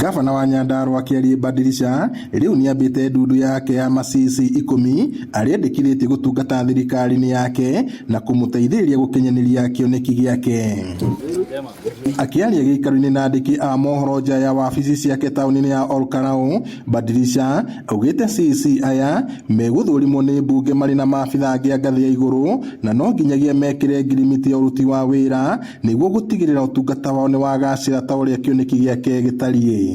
Gavana wa Nyandarua Kĩariĩ Badilisha rĩu nĩambĩte ndundu yake ya ma-CEC 10 arĩa endĩkithĩtie gũtungata thirikari-inĩ yake na kũmũteithĩrĩria gũkinyanĩria kĩoneki gĩake. Akĩaria gĩikaro-inĩ na andĩki a mohoro nja ya wabici ciake taũni-inĩ ya Olkalau, Badilisha augĩte CEC aya megũthũrimwo nĩ mbunge marĩ na maabitha angĩ a ngathĩ ya igũrũ na no nginyagia mekĩre ngirimiti ya ũruti wa wĩra nĩguo gũtigĩrĩra ũtungata wao nĩ wagacĩra ta ũrĩa kĩoneki gĩake gĩtariĩ.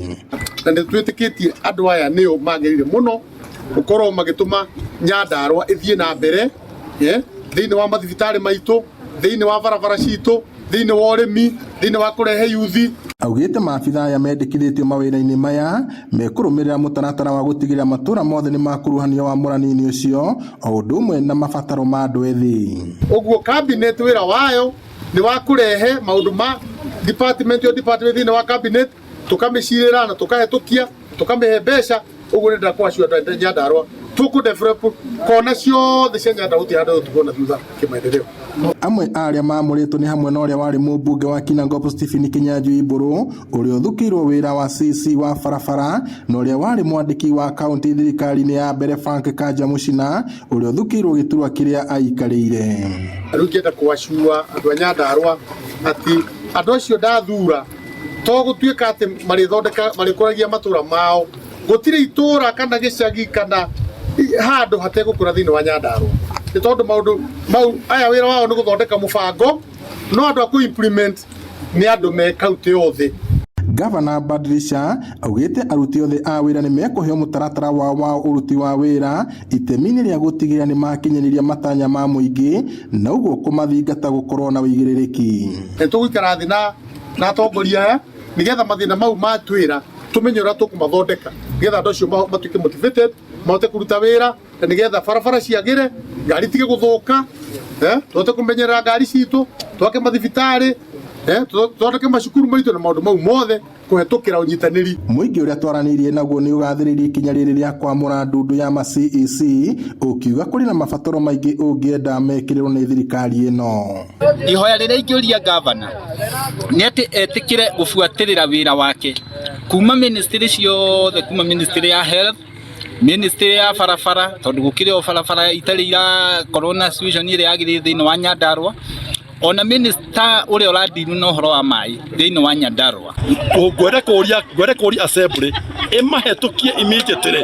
Na nĩ twĩtĩkĩtie andũ aya nĩo magĩrĩire mũno gũkorwo magĩtũma Nyandarua ĩthiĩ na mbere thĩinĩ wa mathibitarĩ maitũ, thĩinĩ wa barabara citũ, thĩinĩ wa ũrĩmi, thĩinĩ wa kũrehe yuthi. Augĩte maabitha aya mendĩkithĩtio mawĩra-inĩ maya mekũrũmĩrĩra mũtaratara wa gũtigĩrĩra matũra mothe nĩ makuruhanio wamũrani-inĩ ũcio o ũndũ ũmwe na mabataro ma andũ ethĩ. Ũguo cabinet wĩra wayo nĩ wa kũrehe maũndũ ma department o department thĩinĩ wa cabinet, tũkamĩcirĩra na tũkahetũkia, tũkamĩhe mbeca. Ũguo nĩ ndakwacio andũ a Nyandarua tũkũ develop kona ciothe cia Nyandarua gũtirĩ handũ tũkuona thutha kĩmaendeleo. Amwe a arĩa maamũrĩtwo nĩ hamwe na ũrĩa warĩ mũmbunge wa Kinangop Stephen Kinyanjui Mbũrũ, ũrĩa ũthukĩirwo wĩra wa CC wa barabara, na ũrĩa warĩ mwandĩki wa kaunti thirikari-inĩ ya mbere Frank Kanja Mũchina, ũrĩa ũthukĩirwo gĩturwa kĩrĩa aikarĩire. Rĩu ingĩenda kũacua andũ a Nyandarua atĩ andũ acio ndathura to gũtuĩka atĩ marĩthondeka marĩkũragia matũra mao, gũtirĩ itũra kana gĩcagi kana handũ hategũkũra thĩinĩ wa Nyandarua, nĩ tondũ maũndũ mau aya wĩra wao nĩ gũthondeka mũbango, no andũ a kũ implement nĩ andũ me kaunti yothe. Gavana Badilisha augĩte aruti othe a wĩra nĩ mekũheo mũtaratara wao wa ũruti wa wĩra itemi-inĩ rĩa gũtigĩrĩra nĩ makinyanĩria matanya ma mũingĩ na ũguo kũmathingata gũkorwo na ũigĩrĩrĩki. Nĩ tũgũikara thĩ na atongoria aya nĩgetha mathĩna mau matwĩra tũmenye ũrĩa tũkũmathondeka nĩgetha andũ acio matuĩke motivated mahote kũruta wĩra, na nĩgetha barabara ciagĩre, ngari itige gũthũka, tũhote kũmenyerera ngari citũ, twake mathibitarĩ, tũthondeke macukuru maitũ na maũndũ mau mothe kũhetũkĩra ũnyitanĩri. Mũingĩ ũrĩa twaranĩirie naguo nĩ ũgathĩrĩirie ikinya rĩrĩ rĩa kwamũra ndundu ya ma CEC ũkiuga kũrĩ na mabataro maingĩ ũngĩenda mekĩrĩrwo nĩ thirikari ĩno. Ihoya rĩrĩa ingĩũria gavana nĩ atĩ etĩkĩre gũbuatĩrĩra wĩra wake kuma ministry ciothe, kuma ministry ya health, ministry ya barabara, tondũ gũkĩrĩ o barabara itarĩ irakorwo na situation ĩrĩa yagĩrĩire thĩinĩ wa Nyandarua, ona minister ũrĩa ũradiru na ũhoro wa maĩ thĩinĩ wa Nyandarua. Ngwende kũria assembly ĩmahetũkie immediately,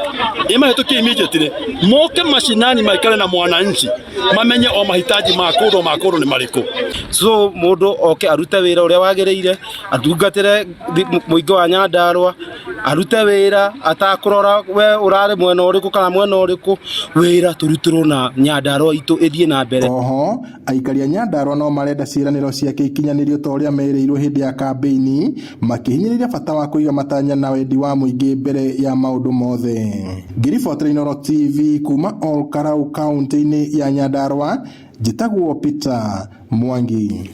ĩmahetũkie immediately, moke mashinani maikare na mwananchi mamenye o mahitaji ma kũndũ ma kũndũ nĩ marĩkũ. So mũndũ oke arute wĩra ũrĩa wagĩrĩire, atungatĩre mũingĩ wa Nyandarua, arute wĩra atakũrora we ũrarĩ mwena ũrĩkũ kana mwena ũrĩkũ, wĩra tũrutĩrwo na Nyandarua itũ ĩthiĩ na mbere. Oho aikari a Nyandarua no marenda ciĩranĩro ciake ikinyanĩrio ta ũrĩa merĩirwo hĩndĩ ya kambĩini, makĩhinyĩrĩria bata wa kũiga matanya na wendi wa mũingĩ mbere ya maũndũ mothe. Ngĩribotera Inooro TV kuma Olkalau kaunti-inĩ ya Nyandarua, njĩtagwo Peter Mwangi.